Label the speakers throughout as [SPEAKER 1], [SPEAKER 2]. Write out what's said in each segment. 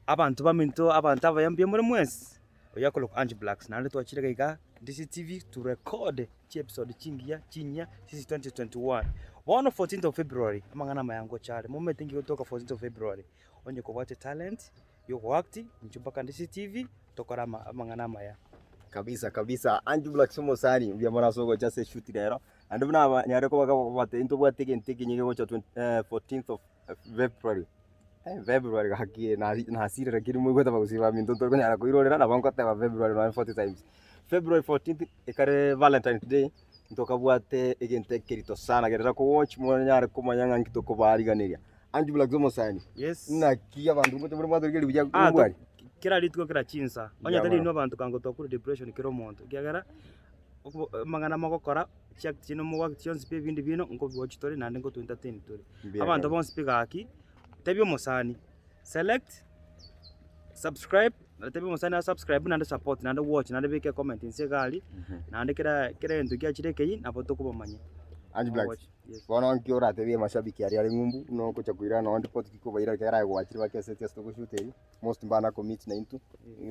[SPEAKER 1] Abanto baminto, abanto abaya mbuya more mwensi, oyo akorokwa Ange Blacks, naende twachire iga iga DCTV to record chiepisode chingiya chinyia since 2021. Bono 14th of February, amang'ana amaya ngocha are, momanyete nki gotoka 14th of February, onye kobwate etalent ya ogoact, inchuo mpaka DCTV, tokore ama amang'ana amaya.
[SPEAKER 2] Kabisa kabisa, Ange Blacks omosani, mbuya mono ase ogocha ase eshoot rero, naende buna abanyare koba kobatebia ntobwate egento ekenyia kegocha twen 14th of February, February gaki nasire lakini moigwete abagusii baminto ntori konyara koirorera nabo ngoteba February nonye 40 times. February 14th ekare Valentine's day, ntokabwate egento ekerito sana gerera ko watch monyare komanya ng'a nki tokobariganeria. Anche buna gose omosani,
[SPEAKER 1] Yes.
[SPEAKER 2] naki abanto ngocha more mwatorigereria buya
[SPEAKER 1] Ah, to-
[SPEAKER 2] mbwari?
[SPEAKER 1] kera rituko kera chinsa onye
[SPEAKER 2] Mbuya
[SPEAKER 1] tari
[SPEAKER 2] mono.
[SPEAKER 1] inwe abanto kango twakure depression kera omonto ekiagera oko amang'ana mogokora chiact chiaino mogoaka chionsi pi ebindi bino nkobiwatch tore naende nkoto entertain tore.
[SPEAKER 2] Mbuya
[SPEAKER 1] Abanto
[SPEAKER 2] kabisa.
[SPEAKER 1] bonsi pi gaki, tebia omosani, select, subscribe, tebia omosani a subscribe naende support naende watch naende beka ecomment inse iga aria, naende kera kera egento giachire ekeyia nabo tokobamanya.
[SPEAKER 2] Ange Blacks,
[SPEAKER 1] Watch, yes.
[SPEAKER 2] bono nki oratebie amashabiki aria are ng'umbu buna ogocha koirana nonye ripoti ki kobaira ekero aye gwachire bakeseti ase togoshoot eri, most mbana commit naintwe,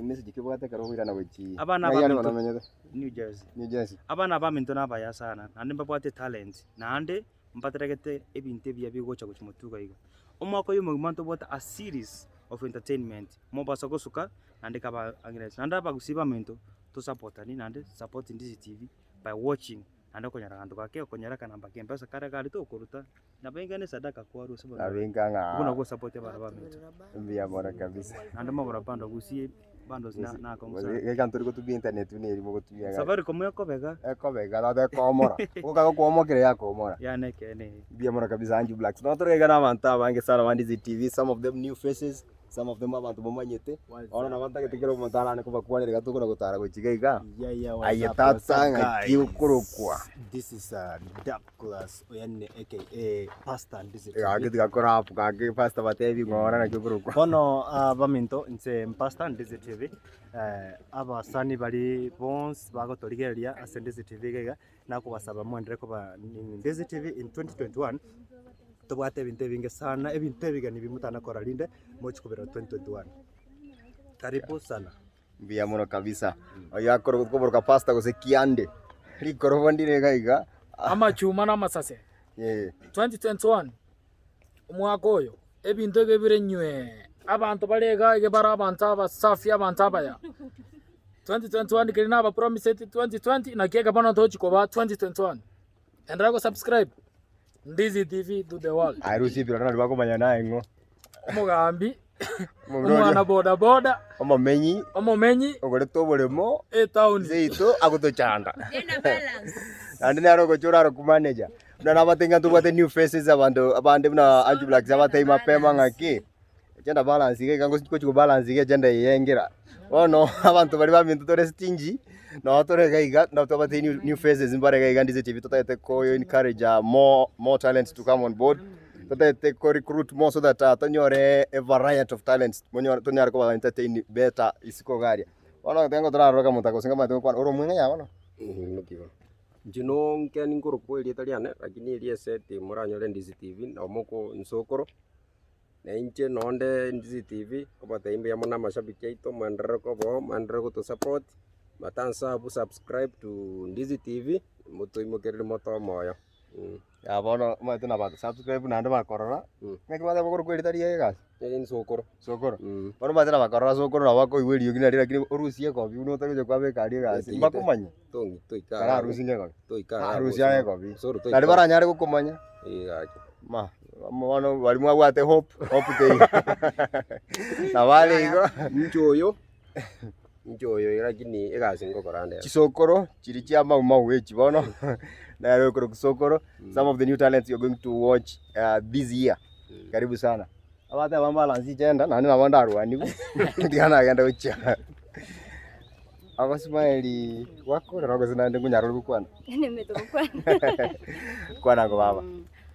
[SPEAKER 2] message ki obwate ekero okoirana gochia
[SPEAKER 1] Abana
[SPEAKER 2] ng'ai are
[SPEAKER 1] baminto.
[SPEAKER 2] bono omenyete?
[SPEAKER 1] New Jersey.
[SPEAKER 2] New Jersey.
[SPEAKER 1] Abana baminto nabaya sana, naende mbabwate etalent, naende mbateregete ebinto ebiya bigocha gochia motwe iga iga. Omwaka oyo omogima ntobwate a series of entertainment, mobasa gosuka naende kaba ang'e naende abagusii baminto tosapotani naende support Ndizi TV by watching naende okonyora aganto gake okonyora akanamba ka mpesa kare gari tokoruta. Nabo enga ne sadaka kwarwa ase
[SPEAKER 2] Nabo enga ng'a
[SPEAKER 1] buna gosapotia abana baminto.
[SPEAKER 2] mbuya mono kabisa.
[SPEAKER 1] Naende mogoro bando gusie bundles na nakong'u sana.
[SPEAKER 2] Geka ntori gotumia internet buna eri mogotumia iga.
[SPEAKER 1] Safaricom ekobega.
[SPEAKER 2] Ekobega tata ekoomora. Ogoka gokoomokera yakoomora.
[SPEAKER 1] Yaani ekeene eye.
[SPEAKER 2] Mbuya mono kabisa Angie Blacks. Nonya tore iga na abanto abange sana ba Ndizi TV, some of them new faces, some of them abanto momanyete. Bono nabo ntagete kera omonto arane kobakwanera iga tokona gotara gochia iga iga.
[SPEAKER 3] Yeah, yeah, what's
[SPEAKER 2] Aye
[SPEAKER 3] up,
[SPEAKER 2] tata
[SPEAKER 3] what's up,
[SPEAKER 2] ng'aki
[SPEAKER 3] guys?
[SPEAKER 2] okorokwa.
[SPEAKER 3] This is uh, Douglas Oyanne aka Pastor Ndizi TV.
[SPEAKER 2] Gaki tiga korap gaki pastor batebi ng'ora naki okorokwa.
[SPEAKER 3] Bono ah, baminto inche Pastor Ndizi TV eh, abasani bari bonsi bagotorigereria ase Ndizi TV iga iga nakobasaba moenderere koba Ndizi TV in 2021 tobwate ebinto ebinge sana ebinto ebigeni bi motana kora rinde mochi kobera 2021. Karibu sana.
[SPEAKER 2] Mbuya mono kabisa. Oyo akoro koboroka pastor gose kiande. Rikorobo ndire iga iga.
[SPEAKER 4] Amachuma na amasase.
[SPEAKER 2] Eh.
[SPEAKER 4] 2021 omwaka oyo ebinto ebi bire nywee abanto bare iga iga bare abanto abasafi abanto abaya 2021 keria nabapromiseti 2020 naki eke bono tochi koba 2021 enderera go subscribe Ndizi TV to the world.
[SPEAKER 2] Aye rusia ebirore nari bakomanya naye ng'o.
[SPEAKER 4] Omogambi,
[SPEAKER 2] Omomura oria,
[SPEAKER 4] omwana boda boda,
[SPEAKER 2] omomenyi,
[SPEAKER 4] omomenyi,
[SPEAKER 2] ogorete oboremo,
[SPEAKER 4] etaoni.
[SPEAKER 2] seito agotochanda.
[SPEAKER 5] Gender balance.
[SPEAKER 2] Naende nere ogocha orare manager. Buna nabate ng'a ntobwate new faces abanto abande buna Angie Blacks abatebie mapema ng'aki, Gender balance iga iga ngochi ko balance iga egender eye engera. Bono abanto baria baminto tore stingy, nabo tore iga iga nabo twabate new new faces mbare iga iga ndisetie ebi totagete ko encourage more more talents to come on board, totagete ko recruit more so that tonyore a variety of talents monyore tonyare koba entertain better isiko iga aria. Bono ekero torarore omonto agosinga omanyete gokwana ore omweng'e yaya bono.
[SPEAKER 6] Inche nonke ninkorokwa erieta riane, lakini eria eseti moranyore Ndizi TV, nabo moko nsokoro. Na inche nonde Ndizi TV, nkobatebia mbuya mono amashabiki aito, mwenderere koba oo, mwenderere gotosupport, matansa abwo subscribe to Ndizi TV, motoimokereri motoe omoyo.
[SPEAKER 2] Ya bono omanyete na ba subscribe naende bakorora, ng'aki bateba korokwa erieta riaye egasi?
[SPEAKER 6] Eri nsokoro.
[SPEAKER 2] Sokoro. Bono omanyete na bakorora sokoro nabo bakoigwa eriogi nario lakini orusie ekobi buna otari gocha kwabeka aria egasi, mbakomanye?
[SPEAKER 6] Toika
[SPEAKER 2] Kararusie ngekobi.
[SPEAKER 6] Toika igaa
[SPEAKER 2] Arusia
[SPEAKER 6] gose.
[SPEAKER 2] egobi.
[SPEAKER 6] Soro toika.
[SPEAKER 2] Nari baranyare gokomanya.
[SPEAKER 6] Eh, gaki.
[SPEAKER 2] Ma, bono bari mwabwate hope, hope teiyo. Nabo are igo.
[SPEAKER 6] Inche oyo, inche oyo lakini egasi ngokora nde.
[SPEAKER 2] Chisokoro chiri chia mau mau echi bono nere okorokwa sokoro. Some of the new talents you're going to watch uh, this year. Karibu sana. Abateba mbalansi chigenda naende nabo ndarwanigwe tiga nagenda gochia. Agosmile gwakorera gose naende nkonyara ore gokwana?
[SPEAKER 5] Nemete gokwana.
[SPEAKER 2] Kwana ango baba.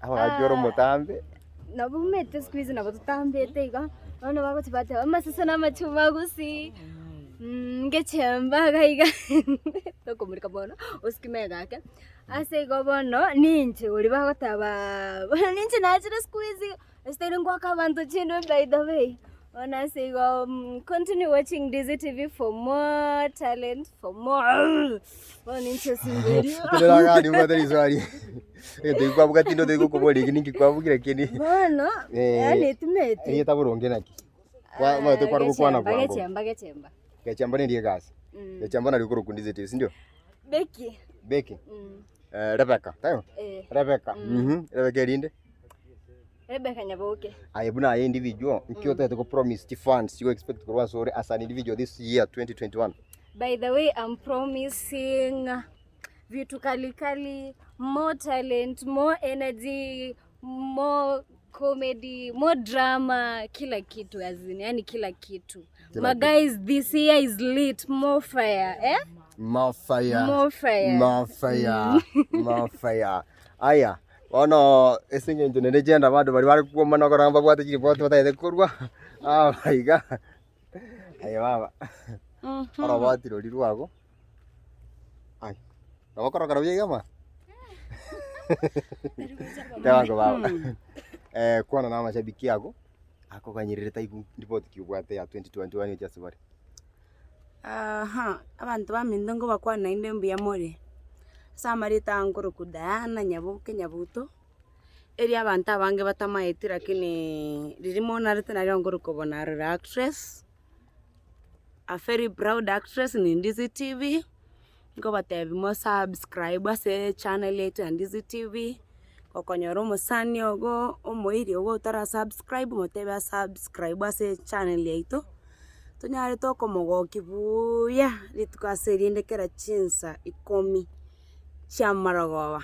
[SPEAKER 2] Abagachi ore omotambe.
[SPEAKER 5] Nabo omanyete siku hizi nabo totambete iga, bono bagochi bateba amasese na amachuma gusii, ngechemba iga iga tokomoreka bono, osikime gake. Ase igo bono, ninche oria bagoteba bono ninche nachire siku hizi, esitairi ngoaka abanto chindwe by the way. Bono ase igo continue watching Dizzy TV for more talent, for more bono ninche ase erio.
[SPEAKER 2] Tenena gani obwate riswali. Egento ekio kwabuga tindi otari gokoboria eki ninki kwabugira ekio ni.
[SPEAKER 5] Bono,
[SPEAKER 2] Eh,
[SPEAKER 5] yaani etimeti.
[SPEAKER 2] Erieta boronge naki? Kwa omanyete kware gokwana
[SPEAKER 5] Gechemba,
[SPEAKER 2] bwango.
[SPEAKER 5] gechemba, gechemba.
[SPEAKER 2] Gechemba neri egasi. Gechemba nario okorokwa Dizzy TV, sindio?
[SPEAKER 5] Becky.
[SPEAKER 2] Becky. Rebecca, taibo?
[SPEAKER 5] Eh.
[SPEAKER 2] Rebecca. Rebecca erinde?
[SPEAKER 5] Rebecca Nyaboke.
[SPEAKER 2] Aye buna aye individual, nki otagete go promise chi fans chigo expect korwa asore as an individual this year 2021?
[SPEAKER 5] By the way, I'm promising vitu kali kali, more talent, more energy, more comedy, more drama, kila kitu as in, yani kila kitu.
[SPEAKER 2] Kila
[SPEAKER 5] My guys, this year is lit, more fire, eh?
[SPEAKER 2] More fire.
[SPEAKER 5] More fire.
[SPEAKER 2] More fire. More fire. Aya, bono ase eng'encho nere gender bado baria bare kwomana okora mbabwate chiripoti batagete korwa, aba iga, aye baba, oroboti roria rwago, ai, nabo okorokora buya iga ma? Teba baba, kwana na amashabiki ago, akoganyererete aigwe ripoti ki obwate ya 2021 gochia ase bare.
[SPEAKER 7] Aha, abanto baminto nkobakwana naende mbuya more, ase amarieta aya nkorokwa Diana Nyaboke Nyabuto, erio abanto abange batamaeti lakini riria monarete nario nkorokwa Bonarore actress, a very proud actress in Ndizi TV, nkobatebia mo subscribe ase echannel yaito ya Ndizi TV, okonyora omosani ogo omoiri ogo otara subscribe motebie a subscribe ase echannel yaito. Tonyare tokomogokia buya rituko ase erinde kera chinsa ikomi chi'amarogoba.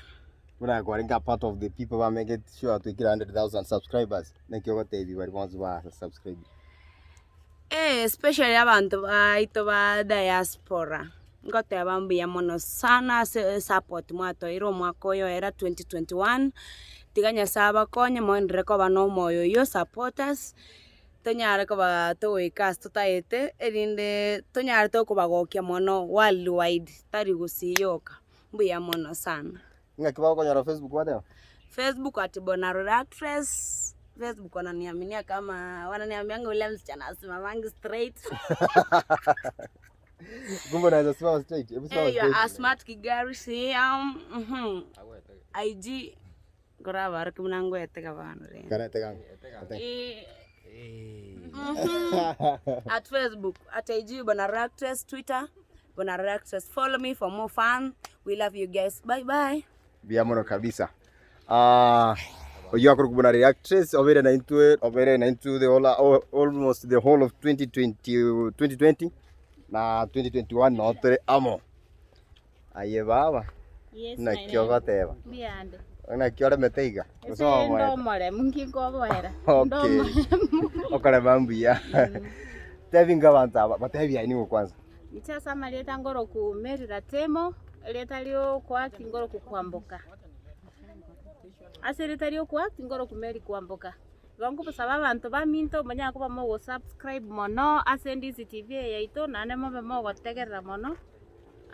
[SPEAKER 2] Buna kwarenge a part of the people ba make sure twikire 100,000 subscribers, naki ogotebi baria bonsi ba subscribe?
[SPEAKER 7] Eh, especially abanto baito ba diaspora, ngoteba mbuya mono sana ase esupport mwatoeire omwaka oyo oera 2021, tiga Nyasaye abakonye moenderere koba na omoyo oyio, support us. Tonyare koba togoika ase totaete, erinde tonyare tokobagokia mono world wide, tari gusii yoka. Mbuya mono sana.
[SPEAKER 2] Ng'aki bagokonyora Facebook gwateba?
[SPEAKER 7] Facebook at Bonarore Actress, Facebook wananiaminia kama wananiambianga ule msichana hasimamangi straight.
[SPEAKER 2] Kumbe unaweza simama straight. Hebu simama
[SPEAKER 7] Hey, you are a
[SPEAKER 2] straight.
[SPEAKER 7] smart Kigali siam. Mhm. IG Nkorabaroke buna ngwetega bono rende.
[SPEAKER 2] Karetega ang'o? Etega.
[SPEAKER 7] Eh, mhm. At Facebook, at IG, Bonarore Actress, Twitter, Bonarore Actress. Follow me for more fun. We love you guys. Bye bye.
[SPEAKER 2] Mbuya mono kabisa. Ah, oyio akorokwa Bonarore Actress obeire naintwe obeire naintwe the whole, almost the whole of 2020, 2020 na 2021 noo tore amo. Aye baba,
[SPEAKER 8] Yes, my
[SPEAKER 2] naki
[SPEAKER 8] name.
[SPEAKER 2] ogoteba?
[SPEAKER 8] Mbuya ande.
[SPEAKER 2] Naki oremete iga? Gose
[SPEAKER 8] Ese
[SPEAKER 2] omoete?
[SPEAKER 8] ndomoremu nki nkoboera.
[SPEAKER 2] Okay.
[SPEAKER 8] Ndomoremu.
[SPEAKER 2] Okorema mbuya. Tebi inga abanto aba, batebi aye nigo kwanza.
[SPEAKER 8] Inche ase amarieta ngoroku Mary Ratemo, erieta riokoaki ngoroku Kwamboka. Ase erieta riokoaki ngoroku Mary Kwamboka. Igo nkobasaba abanto baminto monyare koba mogosubscribe mono ase Ndizi TV eye yaito naende mobe mogotegerera mono.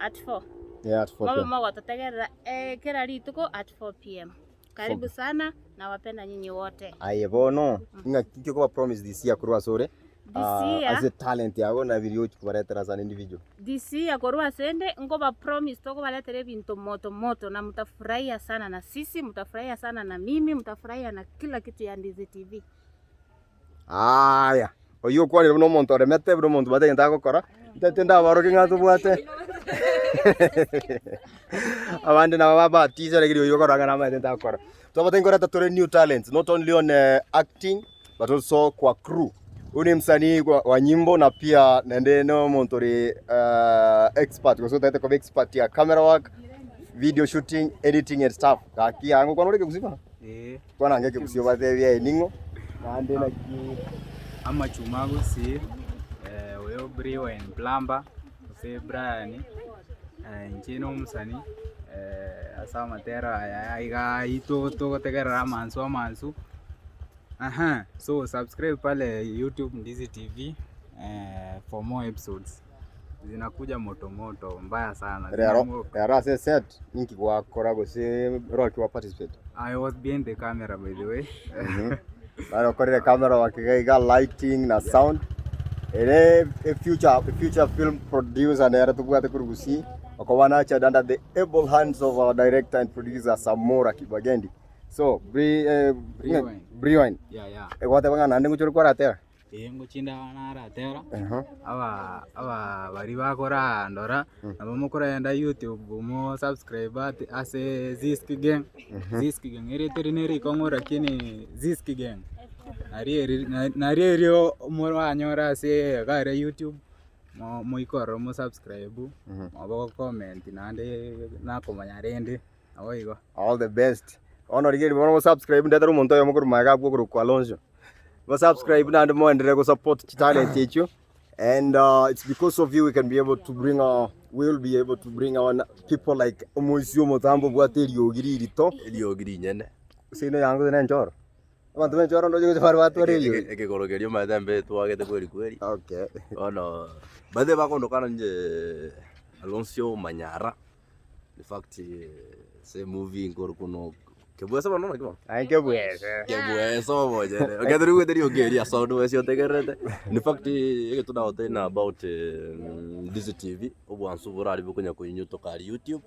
[SPEAKER 8] at 4.
[SPEAKER 2] Yeah, at 4
[SPEAKER 8] Mobe
[SPEAKER 2] p.m.
[SPEAKER 8] mogototegerera eh, kera rituko at 4 pm. Karibu sana nawapenda nyinyi wote.
[SPEAKER 2] Aye bono ng'aki nki okoba promise this year korwa ase ore
[SPEAKER 8] This
[SPEAKER 2] ah,
[SPEAKER 8] year-
[SPEAKER 2] ase talent yago na biria ochi kobaretera as an individual
[SPEAKER 8] This year korwa ase ende nkoba promise tokobaretera ebinto moto moto na mtafurahia sana na sisi, mtafurahia sana na mimi, mtafurahia na kila kitu ya Ndizi TV.
[SPEAKER 2] Aaya, oyio okwanire buna omonto oremete, buna omonto obwate egento agokora, ntete ndabaroke ng'a tobwate abande nabo babatisha lakini oyio okorora ng'a namaete egento agokora. Twabate nkoreta tore new talents, not only on acting, but also kwa crew. Huyu ni msanii wa wa nyimbo na pia naende na omonto ore expert gose otagete koba expert ya camera work, video shooting, editing and stuff. Gaki ango kwana ore ekegusii bono?
[SPEAKER 9] Ee.
[SPEAKER 2] Kwana ange ekegusii obatebie aye ning'o naende naki.
[SPEAKER 9] Amachuma agusii, oyo Briwen Plumber gose Brian, inche na omosani ase amatera aya iga aito togotegerera amansu amansu, so subscribe pale YouTube Ndizi TV for more episodes. Zinakuja moto moto mbaya sana.
[SPEAKER 2] Rero
[SPEAKER 9] Zinamoka.
[SPEAKER 2] rero ase eset ninki gwakora gose role ki gwa participate?
[SPEAKER 9] I was behind the camera by the way.
[SPEAKER 2] Nare okorire camera work iga iga, lighting na sound. Ere e future, e future film producer nere tobwate korwa Gusii, okoba nurtured under the able hands of our director and producer Samora Kibagendi. So, Bri, eh,
[SPEAKER 9] Briwine.
[SPEAKER 2] Briwine,
[SPEAKER 9] Yeah, yeah.
[SPEAKER 2] egoteba ng'a naende ngochia ore kwaratera?
[SPEAKER 9] Ee ngochinde aba naratera,
[SPEAKER 2] Aha.
[SPEAKER 9] aba aba baria bakorandora, nabo mokorenda youtube mo subscribe ati ase Zisk Gang, Zisk Gang erieta eri nerikong'u lakini Zisk Gang, nario eri nario erio moranyore ase iga aria youtube, mo moike ororo mo subscribe, mobe go comment naende nakomanya rende. Naboigo.
[SPEAKER 2] All the best. Bono rigereria bono mo subscribe ndetere omonto oyomo korwa magega abwo okorokwa Alonso. Mo subscribe naende moenderere go support chitalent echio and uh, it's because of you we can be able to bring our we will be able to bring our people like omoisia omotambe obwate eriogi ririto.
[SPEAKER 10] Eriogi rinyene.
[SPEAKER 2] Gose ino yango gose nenchoro. Abanto benchoro ndoche gose bare batware eriogi.
[SPEAKER 10] Ekegoro keria omanyete mbe twagete kweri kweri.
[SPEAKER 2] Okay.
[SPEAKER 10] Bono baise bakondokana inche Alonso Manyara. In fact, ase emovie nkorokwa no Kebwese bono naki bono?
[SPEAKER 2] Aye Kebwese.
[SPEAKER 10] Kebwese obochene. Okay, tori gwete riogi eria ase onde bwensi otegererete. In fact, egento nagotebia about Ndizi TV, obwansu borari bokonya koinyotoka aria YouTube,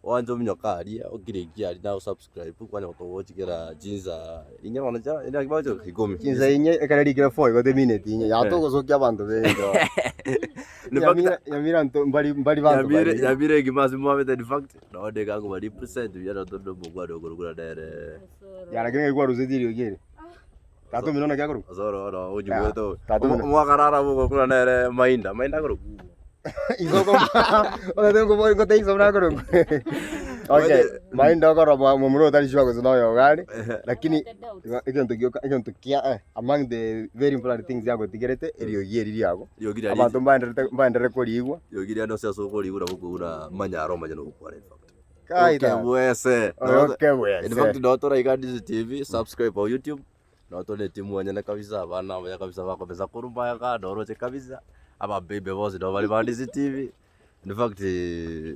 [SPEAKER 10] oanche ominyoke aria, okiriki aria na osubscribe, kwanya gotogochi kera chinsa inye bono chia naki bagochia ikomi.
[SPEAKER 2] Chinsa inye ekero rikire four igo temineti inye, yatogosokia abanto b'enchoro.
[SPEAKER 10] In fact,
[SPEAKER 2] Nyamira Nyamira nto mbari mbari banto
[SPEAKER 10] Nyamira
[SPEAKER 2] bari.
[SPEAKER 10] Nyamira engima ase mwabete in fact nonye niga nkoba represent buya na tonde omokwana okorokwa nere
[SPEAKER 2] Ya lakini ng'ai kwarusetie eriogi eri? Tata omino naki akorokwa?
[SPEAKER 10] Osoro bono onyigwete oyo.
[SPEAKER 2] Tata omino.
[SPEAKER 10] Omwakarara bogokura nere Mainda, Mainda akorokwa
[SPEAKER 2] Iso oko omanyete nkobori ngotebia iso buna akorokwa. Okay, Mainda okorora mwa momura otari sure gose noyo iga are, lakini igo egento gioka egento kia eh among the very important things yagotigerete eriogi eri riago.
[SPEAKER 10] Eriogi riaria
[SPEAKER 2] Abanto mbaenderete mbaenderere koriigwa.
[SPEAKER 10] Eriogi riane ase ase okorigwa nabo okoigwa manyare omanye nogokwana in fact.
[SPEAKER 2] Kai tata.
[SPEAKER 10] Okebwese.
[SPEAKER 2] Okebwese.
[SPEAKER 10] In fact nabo tora iga Ndizi TV, subscribe our YouTube, nabo tore etimu enyene kabisa abana abaya kabisa bakomesa korwa mpaka noroche kabisa, abababy bonsi nabo bare ba Ndizi TV. In fact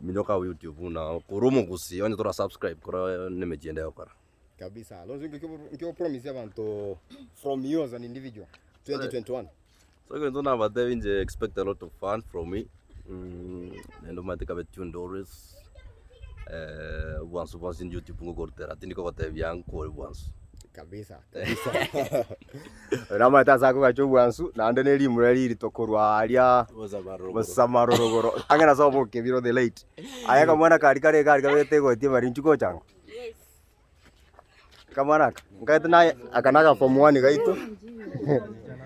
[SPEAKER 10] minyoka YouTube buna korwa omogusii onye tora subscribe kora nemechie ende yokora.
[SPEAKER 2] Kabisa. Alonso inki opromise abanto from you as an individual 2021?
[SPEAKER 10] So egento nabatebi inche expect a lot of fun from me, naende omanyete kabe tuned always, obwansu bwonsi YouTube ngokorutera tindi kogotebia nkore bwansu.
[SPEAKER 2] Kabisa kabisa. Oyo namanyete ase akogacha obwansu naende ne rimura ririto korwa aria Bosamarorogoro ang'e na sobo Kebiro the late. Aye akamwana karia kare iga aria kabegete egoti ebari inchuo gocha ng'o? Kamwana aka, nkaete naye aka na agaform one gaito,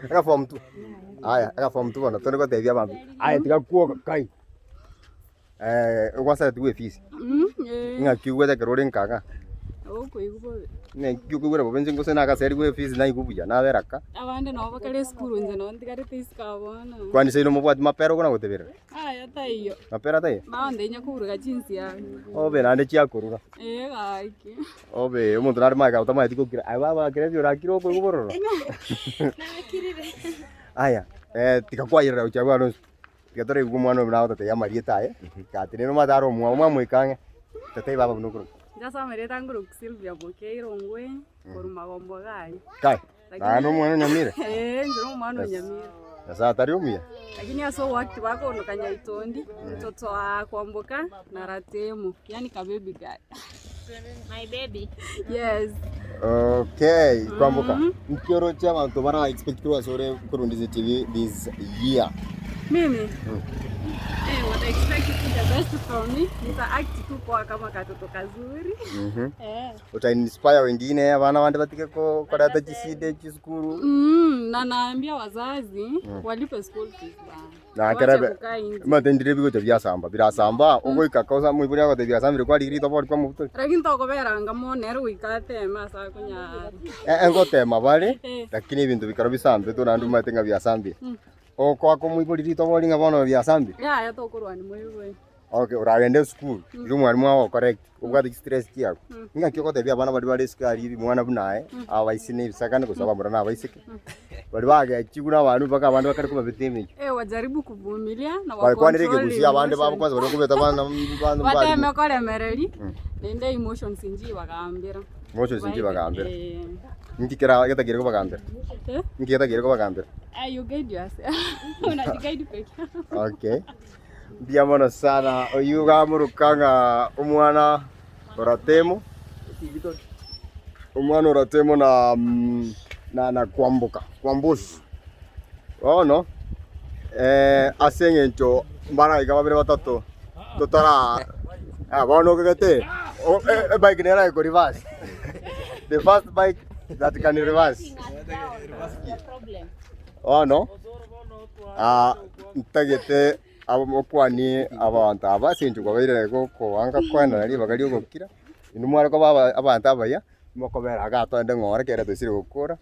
[SPEAKER 2] agaform two, aya agaform two bono tore gotebia abanto, aye tiga kwoga kai, ogwasaretigwe efees, ng'aki ogwete ekero ore nka igaa?
[SPEAKER 11] Okoigwa bobe.
[SPEAKER 2] Ng'aki okoigwera bobe inche gose nagaserigwe efees naigwa buya, nabera ka.
[SPEAKER 11] Abande nabo bakare esukuru inche nabo ntigarete isiko abwo bono.
[SPEAKER 2] Kwani seino mobwati mapera okona goteberera?
[SPEAKER 11] Aya taiyo.
[SPEAKER 2] Mapera taiyo?
[SPEAKER 11] Bono inya koburuga chinsiaga.
[SPEAKER 2] Obe naende chiakorura.
[SPEAKER 11] Ee gaki.
[SPEAKER 2] Obe omonto nare magega otamanyeti gokira, aye baba akira ebi orakire okoigwa bororo.
[SPEAKER 11] Nakirire.
[SPEAKER 2] Aya, tiga kwayerera gochia abwo Alonso, tiga toraigwe omwana oyo buna agototebia amarieta aye, gati rende omanyete are omwabo mwamoika ang'e, totebie baba buna okorokwa.
[SPEAKER 11] Inche ase amarieta nkorokwa Sylvia Bokeire Ongwe, korwa Magombo iga aria.
[SPEAKER 2] Kai, naende omwana o Nyamira?
[SPEAKER 11] Ee, inche nomwana o Nyamira.
[SPEAKER 2] Nyasae atari omuya?
[SPEAKER 11] Lakini ase ogoakti bakoondoka Nyaitondi, mtoto wa Kwamboka na Ratemo, yaani ka baby girl.
[SPEAKER 8] My baby.
[SPEAKER 11] Yes.
[SPEAKER 2] Okay, Kwamboka, nki oroche abanto bara expect korwa ase ore korwa Ndizi TV this year?
[SPEAKER 11] Mimi eh, what I expect to the best from me, nita act tu poa kama katoto kazuri. Eh.
[SPEAKER 2] Uta inspire wengine abana bande batige ko koreta chiside chisukuru.
[SPEAKER 11] Na naambia wazazi walipe school fees bana.
[SPEAKER 2] Na
[SPEAKER 11] Wache
[SPEAKER 2] kerebe
[SPEAKER 11] kukaa nje.
[SPEAKER 2] omanyete ndire bigocha biasamba birasamba ogoika kosa moibori agotebia biasambire kwarigire ritoba ori kwamobutori.
[SPEAKER 11] Lakini tokoberanga mono ere goika ateme ase akonyara.
[SPEAKER 2] Eh, ngotema bare
[SPEAKER 11] Eh.
[SPEAKER 2] lakini ebinto bikaro bisambetwe naende omanyete ng'a biasambire. Okoaka omoibori ritoba ori ng'a bono biasambire.
[SPEAKER 11] Yaya tokorwania moibori.
[SPEAKER 2] Okay, oragende esukuru, riria omwalimu agocorrect, obwate chistress chiago, ng'aki ogotebia abana baria bare isiko aria ebimwana buna aye, abaise na ebisakane gose abamura na abaiseke, baria bagechigwa na abalimu mpaka abande bakare kobabeta emeyio.
[SPEAKER 11] Eh, wajaribu kuvumilia na
[SPEAKER 2] Bakwanire
[SPEAKER 11] wacontrol
[SPEAKER 2] ekegusii abande babo
[SPEAKER 11] emotions.
[SPEAKER 2] kwanza baria okobeta abana abana
[SPEAKER 11] Bateme
[SPEAKER 2] barimu.
[SPEAKER 11] koremereri, naende emotions nchibagambera.
[SPEAKER 2] Mochoice inki bagambera?
[SPEAKER 11] Eh.
[SPEAKER 2] Inki kera getakeire kobagambera?
[SPEAKER 11] Eh?
[SPEAKER 2] Inki getakeire kobagambera?
[SPEAKER 11] Ah, you guide yourself. Unajiguide peke yako.
[SPEAKER 2] Okay. Mbuya mono sana oyio gamoruka ng'a omwana oratemo omwana oratemo na na na kwamboka kwambosi bono ase eng'encho mbaraika babere batato totara ah bono okagete ebike nere eko reverse the first bike that can reverse bono ntagete Mokwanie abanto aba ase engencho kwabairire gokoanga koenana ribaga ri'ogokira, inwe mware koba aba abanto abaya, mokobera igaa toende ng'ora ekero toisire gokora,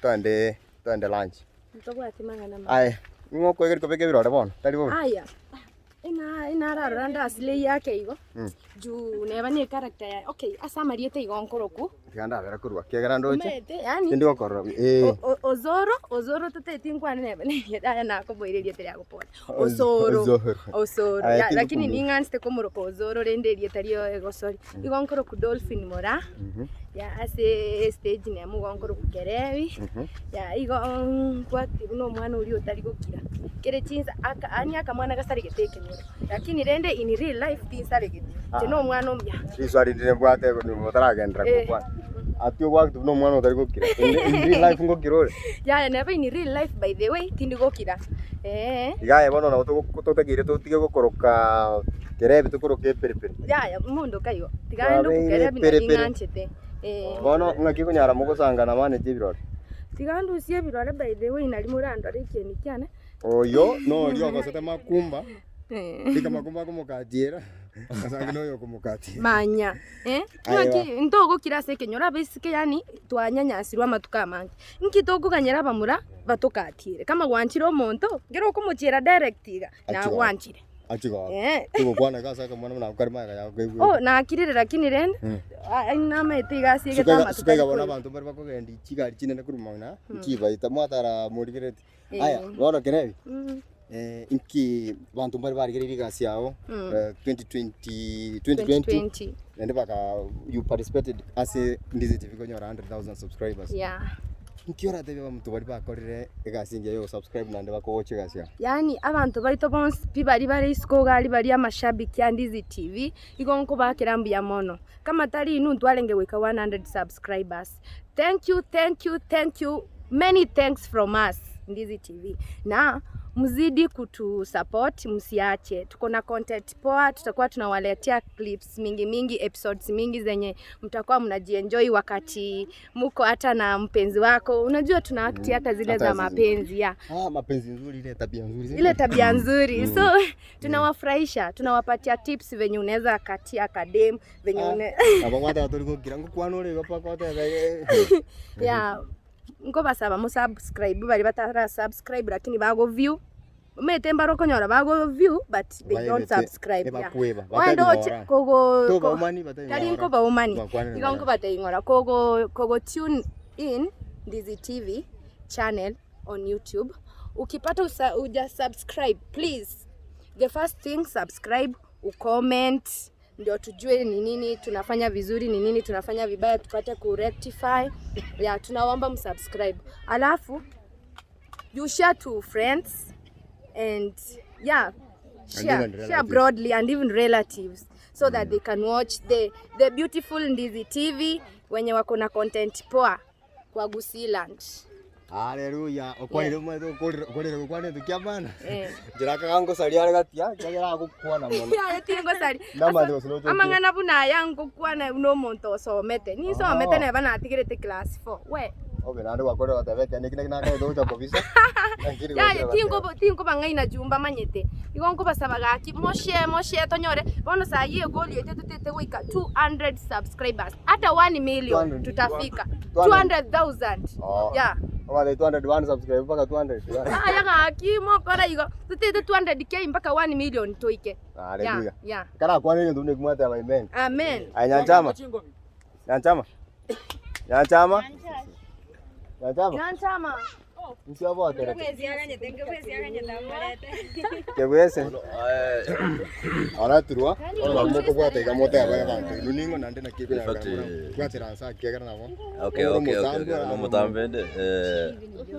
[SPEAKER 2] toende toende lunch.
[SPEAKER 5] Ntobwati mang'ana mabe.
[SPEAKER 2] Aye, ning'o okoegeria kobeka ebirore bono? Tari bobe?
[SPEAKER 5] Aya, ina inararora ndasile yake igo, juu neba ne echaracter yaye, okay ase amarieta igo nkorokwa.
[SPEAKER 2] Tiga ndabera korwa ekiagera ndoche,
[SPEAKER 5] Omanyete yaani
[SPEAKER 2] tindi gokorora buya eh.
[SPEAKER 5] o- o- Osoro, Osoro toteti nkwane neba nerieta aye nakoboire erieta ria gopora. Osoro,
[SPEAKER 2] Osoro.
[SPEAKER 5] Osoro,
[SPEAKER 2] Aye,
[SPEAKER 5] ya
[SPEAKER 2] tindi
[SPEAKER 5] lakini
[SPEAKER 2] kumbuka.
[SPEAKER 5] ning'anchete komoroka Osoro rende erieta ria egosori. Igo nkorokwa Dolphin Moraa, ya ase estage nemo igo nkorokwa Kerebi, ya igo nkwakire buna omwana oria otari gokira. Kere chinsa aka yaani akamwana gasaregete ekenyoro, lakini rende in real life tinsaregeti, inche na omwana omuya.
[SPEAKER 2] Riswali rire mbwate nyuma otaragenderera
[SPEAKER 5] Eh.
[SPEAKER 2] gokwana. Ati ogwakire buna omwana otari gokira. In in real life ngokira ore?
[SPEAKER 5] Yaya neba in real life by the way tindi gokira eeh.
[SPEAKER 2] Iga aye bono nabo togo totakeire totige gokoroka kerebi tokoroke eperepere.
[SPEAKER 5] Yaya monto kaigo tiga aende
[SPEAKER 2] Twabeire
[SPEAKER 5] okokerebi nari
[SPEAKER 2] eperepere.
[SPEAKER 5] ng'anchete eh.
[SPEAKER 2] Bono ng'aki okonyara mogosanga na manager ebirore?
[SPEAKER 5] Tiga ndusie ebirore by the way nari morandore ekieni kiane.
[SPEAKER 2] Oyo noria ogosete makumba. Rika makumba akomokatiera, asange noyo okomokatiera.
[SPEAKER 5] Manya, eh,
[SPEAKER 2] Aiwa.
[SPEAKER 5] ng'aki ntogokira ase ekenyoro abaiseke yaani twanyanyasirwe amatuko amange, nki tokoganyera abamura batokatiere, kama gwanchire omonto, ekero okomochiera direct iga, nagwanchire.
[SPEAKER 2] Achi goaka.
[SPEAKER 5] Eh.
[SPEAKER 2] Togokwana iga ase akamwana buna kare magega yao kaigwete.
[SPEAKER 5] Oh nakirire lakini rende, ah namaete iga ase egete
[SPEAKER 2] Suka
[SPEAKER 5] amatuko
[SPEAKER 2] suka iga
[SPEAKER 5] ari
[SPEAKER 2] bono
[SPEAKER 5] koigwa.
[SPEAKER 2] abanto mbare bakogenda chigari chinene korwa magena, nchibaita mwatara morigereretie. Aya,
[SPEAKER 5] Eh.
[SPEAKER 2] bono Kerebi,
[SPEAKER 5] Mm.
[SPEAKER 2] eh, inki banto mbare barigereire egasi yao
[SPEAKER 5] Mm.
[SPEAKER 2] eh, 2020 2020
[SPEAKER 5] 2020.
[SPEAKER 2] naende baka you participated ase Ndizi TV konyora 100,000 subscribers.
[SPEAKER 5] Yeah.
[SPEAKER 2] Inki oratebie abanto baria bakorire egasi engiya ya gosubscribe naende bakogocha egasi yao?
[SPEAKER 5] Yaani abanto baito bonsi pi baria bare isiko iga aria baria amashabiki a Ndizi TV, igo nkobakera mbuya mono. Kama tari inwe ntwarenge goika 100 subscribers. Thank you, thank you, thank you, many thanks from us Ndizi TV. Na mzidi kutu support, msiache. Tuko na content poa, tutakuwa tunawaletea clips mingi mingi, episodes mingi zenye mtakuwa mnajienjoy wakati muko hata na mpenzi wako. Unajua tuna act hata zile
[SPEAKER 2] Hata
[SPEAKER 5] za
[SPEAKER 2] zile.
[SPEAKER 5] mapenzi ya
[SPEAKER 2] Ah, mapenzi nzuri ile tabia nzuri. si
[SPEAKER 5] ile
[SPEAKER 2] ndio?
[SPEAKER 5] tabia nzuri so tunawafurahisha, tunawapatia tips venye unaweza katia kadem venye
[SPEAKER 2] Ah.
[SPEAKER 5] une
[SPEAKER 2] Nabo gwateba tori gokira ngokwana ore iga mpaka otebe eh.
[SPEAKER 5] yeah nkobasaba mo subscribe bari batara subscribe lakini bago view omanyete mbare okonyora bago view but they don't
[SPEAKER 2] Baebete,
[SPEAKER 5] subscribe yeah.
[SPEAKER 2] ebakweba,
[SPEAKER 5] Oende
[SPEAKER 2] batebi
[SPEAKER 5] oche
[SPEAKER 2] ng'ora.
[SPEAKER 5] kogo ko-
[SPEAKER 2] Tobaumani, batebi
[SPEAKER 5] tari
[SPEAKER 2] ng'ora.
[SPEAKER 5] nkobaumani
[SPEAKER 2] Bakwanire
[SPEAKER 5] igo
[SPEAKER 2] ng'ora.
[SPEAKER 5] nkobatebia ng'ora kogo kogo tune in Ndizi TV channel on YouTube ukipata usa, uja subscribe please the first thing subscribe ucomment ndio tujue ni nini tunafanya vizuri ni nini tunafanya vibaya tupate kurectify yeah, tunaomba msubscribe alafu you share to friends and yeah share,
[SPEAKER 2] even
[SPEAKER 5] share
[SPEAKER 2] relatives.
[SPEAKER 5] broadly and even relatives so that they can watch the, the beautiful Ndizi TV wenye wako na content poa kwa Gusiland.
[SPEAKER 2] Haleluya okwanire omanyete okorire okorire gokwana egento kia maana
[SPEAKER 5] Eh.
[SPEAKER 2] nchera akaga ngosaria are gati aa ekiagera agokwana mono
[SPEAKER 5] Yaya tingosari
[SPEAKER 2] Namanyete gose nochokia.
[SPEAKER 5] amang'ana buna aya ngokwana buna omonto osomete ninsomete
[SPEAKER 2] Oh.
[SPEAKER 5] neba natigerete class 4 we
[SPEAKER 2] Obe naende gwakorire goteba ekeene eki naki nakaete gocha kobisa lakini
[SPEAKER 5] Yaya
[SPEAKER 2] gwachire goteba.
[SPEAKER 5] tinkobo tinkobang'aina juu mbamanyete igo nkobasaba gaki moshare moshare tonyore bono sayi egoal yaito totete goika 200 subscribers ata 1 million
[SPEAKER 2] 200.
[SPEAKER 5] tutafika
[SPEAKER 2] 200.
[SPEAKER 5] 200,000
[SPEAKER 2] Oh.
[SPEAKER 5] yeah
[SPEAKER 2] Omanyete 201 subscribe mpaka 200.
[SPEAKER 5] Aya gaki mokora igo totete 200k mpaka 1 million toike yeah
[SPEAKER 2] Haleluya.
[SPEAKER 5] yeah
[SPEAKER 2] Karakwane egento buna ekio mwateba amen.
[SPEAKER 5] amen
[SPEAKER 2] Aye Nyanchama. Nyanchama. Nyanchama. Nyanchama.
[SPEAKER 5] Nyanchama.
[SPEAKER 2] Inche abwaterete. Kebwese. Araturwa, bono mokobwata iga motebe abanto inwe ning'o naende naki
[SPEAKER 10] In fact,
[SPEAKER 2] ekonyara bwatera nse ake ekero nabo.
[SPEAKER 10] Okay, okay, okay, okay. Nomotambe ende eh,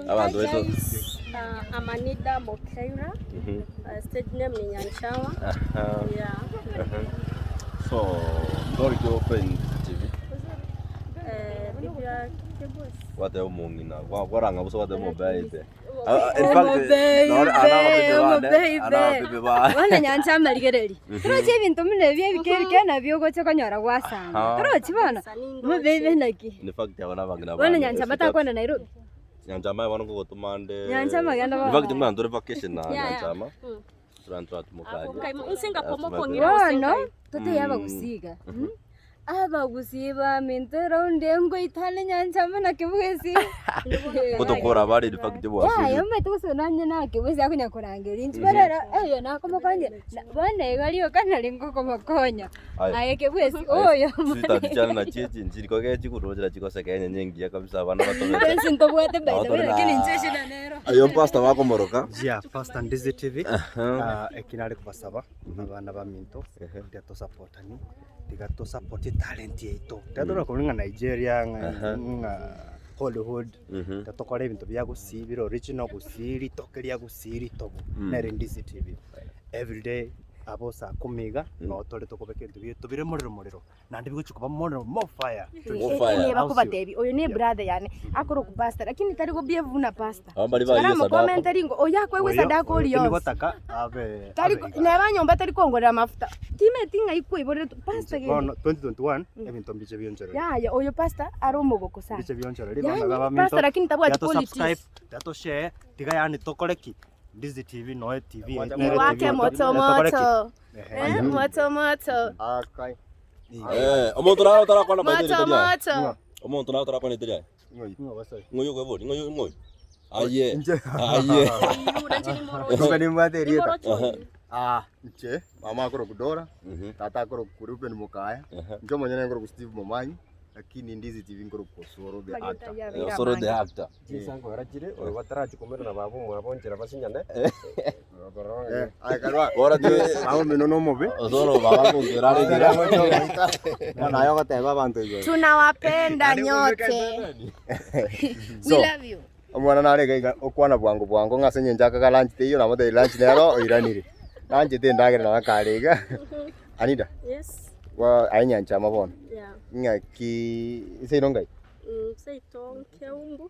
[SPEAKER 10] abanto
[SPEAKER 11] Hi
[SPEAKER 10] baito.
[SPEAKER 11] guys, I'm Anida Mokeira. Stage name ni Nyanchawa.
[SPEAKER 10] Aha.
[SPEAKER 11] Yeah.
[SPEAKER 10] So, ndori ki open TV.
[SPEAKER 11] Eh, bibi ya Kebwesi.
[SPEAKER 10] Gwateba omong'ina, gwa- gwarang'a bosa gwateba omobabe.
[SPEAKER 5] Bono nyancha amarigereri. Torochi ebinto buna ebi ebike ebike nabio ogocha konyora gwasanga. Torochi bono? Mobebe naki? Bono nyancha takwenda Nairobi?
[SPEAKER 10] Nyanchama bono ngogotoma nde.
[SPEAKER 5] Nyanchama genda bono.
[SPEAKER 10] In fact muna ntore vacation na Nyanchama.
[SPEAKER 5] Bono totebe abagusiga, abagusii baminto eraundi engoitane nyanchama na kebwesi.
[SPEAKER 10] Gotokora bare in fact bwasuri.
[SPEAKER 5] Yaya omanyete gose nonye na kebwesi akonya korangeria inche bono ero oyo nakomokonya bono iga rioka nari ngokomokonya. Aye kebwesi oyo
[SPEAKER 10] Sweetheart chiane nachio echi nchiriko chikoruchera chigoseka enyanya engiya kabisa abana batobete.
[SPEAKER 5] Twensi ntobwate by the way
[SPEAKER 10] Nabo tore
[SPEAKER 5] lakini
[SPEAKER 10] na-
[SPEAKER 5] inche eshida nero.
[SPEAKER 10] Aye pastor bakomoroka.
[SPEAKER 3] Yeah, Pastor Ndizi TV. Ah, eki nare kobasaba abana baminto tiga tosapotani tiga tosapoti talent yaito tiga tore korwa ng'a Nigeria ng'a ng'a Hollywood tiga tokore ebinto bia gusii bire original gusii ritoke ria gusii ritobu nere Ndizi TV everyday abo saa kumi iga noo tore tokobeka ebinto biaito bire morero morero naende bigochia koba morero more fire.
[SPEAKER 10] More fire.
[SPEAKER 7] Eye bakobatebi oyo ne brother yane akorokwa pastor lakini tari go behave buna pastor.
[SPEAKER 10] Aba mbari baiyo
[SPEAKER 7] Baramo
[SPEAKER 10] sadaka.
[SPEAKER 7] comment ringo oyo akoegwa
[SPEAKER 3] Oyo
[SPEAKER 7] esadaka
[SPEAKER 3] oyo
[SPEAKER 7] oria onsi.
[SPEAKER 3] tinigotaka abe
[SPEAKER 7] Tari
[SPEAKER 3] abe iga.
[SPEAKER 7] neba nyomba tari kongorera mafuta. Timeti ng'ai kwaiboreretwe pastor gende.
[SPEAKER 3] Bono 2021 ebinto mbiche bionchoreri.
[SPEAKER 7] Yaya oyo pastor are omogoko sana.
[SPEAKER 3] Mbiche bionchoreri
[SPEAKER 7] Yaani
[SPEAKER 3] bana baminto.
[SPEAKER 7] pastor lakini tabwati
[SPEAKER 3] Tiga to
[SPEAKER 7] qualities.
[SPEAKER 3] subscribe, tiga to share, tiga yaani tokore ki? Ndizi TV noe TV nere
[SPEAKER 7] Iwake
[SPEAKER 3] TV
[SPEAKER 7] moto
[SPEAKER 3] tokore ki?
[SPEAKER 7] moto. Eh, moto moto.
[SPEAKER 2] Akai.
[SPEAKER 10] Eh, omonto naye otarakwana by the
[SPEAKER 7] Moto
[SPEAKER 10] way, riria.
[SPEAKER 7] moto.
[SPEAKER 10] Omonto naye otarakwana ritari aye.
[SPEAKER 2] Ng'o gose?
[SPEAKER 10] Ng'oyo okwebori, ng'oyo ng'oyo. Aye.
[SPEAKER 2] Inche.
[SPEAKER 10] Aye.
[SPEAKER 2] Tuka nimbwate erieta.
[SPEAKER 10] Aha.
[SPEAKER 2] Ah, inche mama akorokwa Dora, tata akorokwa Reuben Mokaya, inche omonyene nkorokwa Steve Momanyi, lakini Ndizi TV nkorokwa Osoro the actor.
[SPEAKER 10] Osoro the actor.
[SPEAKER 6] Chinsa chire oyo batarachi komerana baba omwabo nchera basinyane.
[SPEAKER 2] Eh, aye karwa.
[SPEAKER 10] Bora tu
[SPEAKER 2] Mama omino nomobe.
[SPEAKER 10] Osoro baba kongera are ngira.
[SPEAKER 2] Bono aye ogoteba abanto igoro.
[SPEAKER 7] Tunawapenda nyote.
[SPEAKER 2] So,
[SPEAKER 7] We love you.
[SPEAKER 2] omwana nare iga iga okwana bwango bwango ng'a ase eng'encho akaga lunch teiyo namotebi lunch nero oiranire. Nanchete endagera nabo akare iga. Anita,
[SPEAKER 11] Yes.
[SPEAKER 2] wa aye nyanchama bono.
[SPEAKER 11] Yeah.
[SPEAKER 2] Ng'aki seino ngai?
[SPEAKER 11] Seito nkeumbu.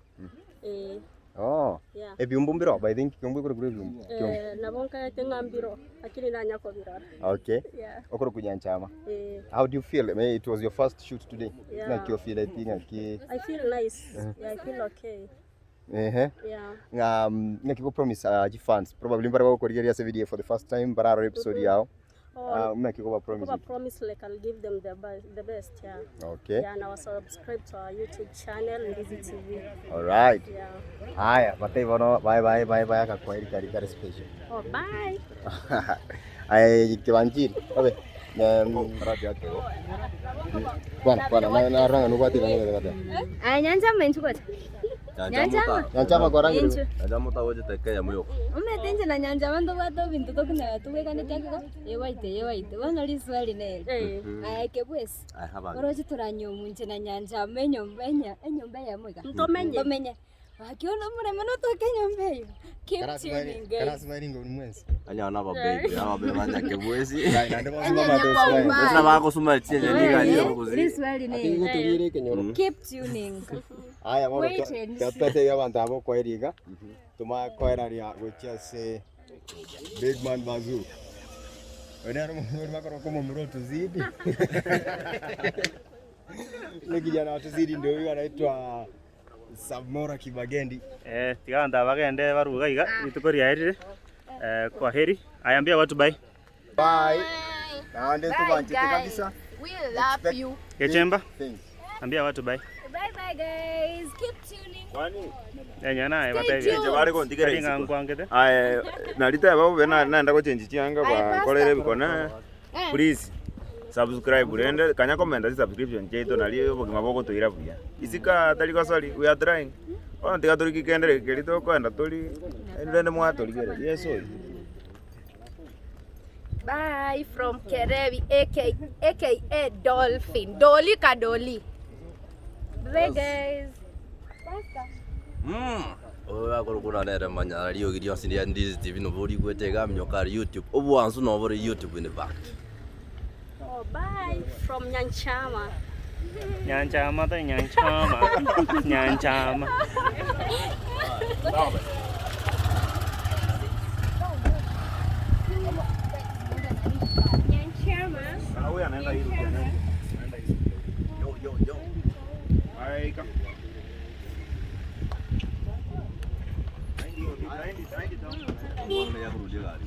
[SPEAKER 11] Eh.
[SPEAKER 2] Oh.
[SPEAKER 11] Yeah.
[SPEAKER 2] Ebiumbu mbiro by the way Keumbu ekorokwa ebiumbu. Keumbu.
[SPEAKER 11] Eh, nabo nkaete ng'a mbiro lakini nanya kobirora.
[SPEAKER 2] Okay.
[SPEAKER 11] Yeah.
[SPEAKER 2] Okorokwa Nyanchama.
[SPEAKER 11] Eh.
[SPEAKER 2] How do you feel? I mean, it was your first shoot today.
[SPEAKER 11] Yeah.
[SPEAKER 2] Ng'aki ofeeleti ng'aki
[SPEAKER 11] I feel nice. Yeah, I feel okay.
[SPEAKER 2] ehe.
[SPEAKER 11] Yeah.
[SPEAKER 2] Ng'a ng'aki go promise uh, fans probably mbare bagokorigereria ase video for the first time bararore episode yao.
[SPEAKER 11] Oh,
[SPEAKER 2] Uh, ng'aki koba promise.
[SPEAKER 11] Kuba promise like I'll give them the best, the best yeah.
[SPEAKER 2] Okay.
[SPEAKER 11] Yeah, and I subscribe to our YouTube channel Ndizi TV.
[SPEAKER 2] All right.
[SPEAKER 11] Yeah.
[SPEAKER 2] Haya, batei bono bye bye bye bye akakweri kari kari special.
[SPEAKER 11] Oh, bye.
[SPEAKER 2] Aye kibanjiri. Obe. Bwana bwana na na ranga nubwati na na na.
[SPEAKER 5] Aya nyanchama inchu kocha. Nyanchama.
[SPEAKER 2] Nyanchama kwa
[SPEAKER 5] Inchu.
[SPEAKER 10] Nyanchama tagochete Kenya moyoka.
[SPEAKER 5] Omanyete inche na nyanchama ntobwate ebinto tokonara tobwekaneti ake igo, ewaite ewaite. Bono riswali neri, aye kebwesi, oroche toranyomwa inche na nyanchama enyomba enya enyomba eyemo iga.
[SPEAKER 11] Ntomenye.
[SPEAKER 5] Ntomenye. Gaki one omorembe notoke enyomba eywo. Keep tuning guys.
[SPEAKER 2] Karasi smiling ngoni mwensi.
[SPEAKER 10] Anya na babe, aba babe banya kebwesi.
[SPEAKER 2] Naende bonsi bamate osmile.
[SPEAKER 10] Bose bagosuma chinyanya niga nigo bogosi.
[SPEAKER 5] Riswali neri.
[SPEAKER 6] Atigotorire ekenyoro.
[SPEAKER 5] Keep tuning.
[SPEAKER 2] Aya bono
[SPEAKER 5] Wait and see.
[SPEAKER 2] twatebia abanto aba okoeria iga, tomakoeraria gochia ase big man Bazuu. Oyo nere omonto oria bakoroka omomura otuzidi. Ule kijana watuzidi ndio huyu anaitwa Samora Kibagendi.
[SPEAKER 1] Eh, tiga abanto aba bagende baruge iga, rituko riaerire. Eh, kwaheri. Aya ambia watu bye.
[SPEAKER 2] Bye. Naende ntobanchete kabisa.
[SPEAKER 7] We love you.
[SPEAKER 1] Gechemba,
[SPEAKER 2] Things.
[SPEAKER 1] ambia watu bye.
[SPEAKER 5] Bye bye guys. Keep tuning.
[SPEAKER 1] Enya naye
[SPEAKER 7] Stay
[SPEAKER 1] batebia.
[SPEAKER 7] tuned.
[SPEAKER 12] Bare kontigera
[SPEAKER 1] Tari ng'a
[SPEAKER 12] isiko.
[SPEAKER 1] nkwangete.
[SPEAKER 12] Aye, nariteba bobe na- naenda gochenji chianga
[SPEAKER 7] Aye, pastor.
[SPEAKER 12] bankorere ebikone. Please subscribe rende kanya comment ase subscription chiaito nari obogima bogotoira buya. Isika tari gosori we are trying. Bono tiga torigie kende keria tokoenda tori, rende mwatorigereria ase oyio.
[SPEAKER 5] Bye from Kerebi aka, aka Dolphin. Dolly Kadoli. Bye guys.
[SPEAKER 10] Oyo akorokwa nere manyara riogi rionsi ria Ndizi TV nabo origwete iga aminyoka are YouTube. Obwansu nabo bore YouTube in fact.
[SPEAKER 5] Oh, bye from Nyanchama.
[SPEAKER 1] Nyanchama tari nyanchama, nyanchama.
[SPEAKER 5] Nyanchama.
[SPEAKER 12] Huyu anaenda hii anaenda Yo yo yo. Aika. 90 90 90.